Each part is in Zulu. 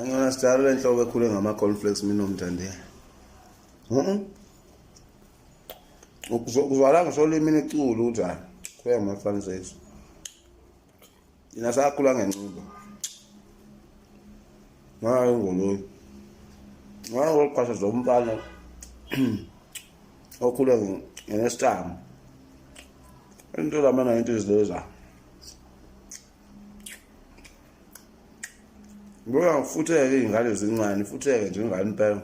Angiyona sidala le nhloko ekhule ngama-cornflakes mina omthandela. Mhm. Kuzwala ngisho olimini iculo ukuthi hayi khule ngama-cornflakes. Thina sakhula ngencuba. Ngayo ngoloyi. Ngayo ngoqasha zomfana okhule ngenesitamu. Into zama-90s leza. Ngoba ngifutheke iy'ngane zincane, ifutheke nje ingane impela.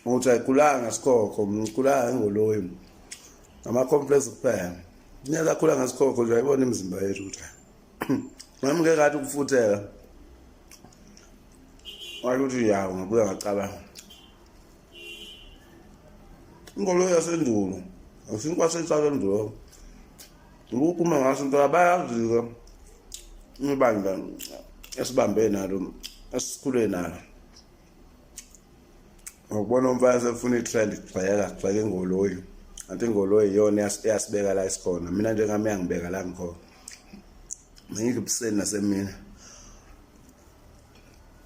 Ukuthi ayikhulanga sikhokho, ngikhulanga ngoloyi. Ama-complex kuphela. Ngeke akhula ngesikhokho nje ayibona imizimba yethu ukuthi. Nami ngeke ngathi ukufutheka. Washo ukuthi yawo ngabuya ngacabanga. Ingoloyi yasendulo. Asinkwa sensakendulo. Ukuphuma ngaso into abayazi-ke ibandla esibambe nalo esikhule nalo. Ngokubona umfana sefuna i-trend gxeka gxeka ingoloyi. Kanti ingoloyi iyona eyasibeka la esikhona. Mina njengami yangibeka la ngikhona. Ngidla ubuseni nasemini.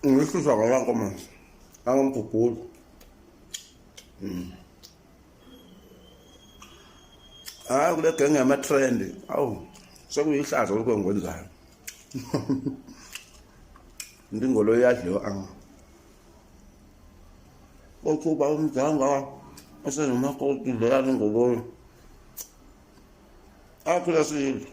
Ngihlushwa ngoba nkomazi. Angomgubhulu. Hayi kule genge yama-trend. Awu sekuyihlazo lokho engikwenzayo. Into ingoloyi iyadliwa anga. Okuba umdanga esenomakoti leyani ingoloyi. Akhula sile.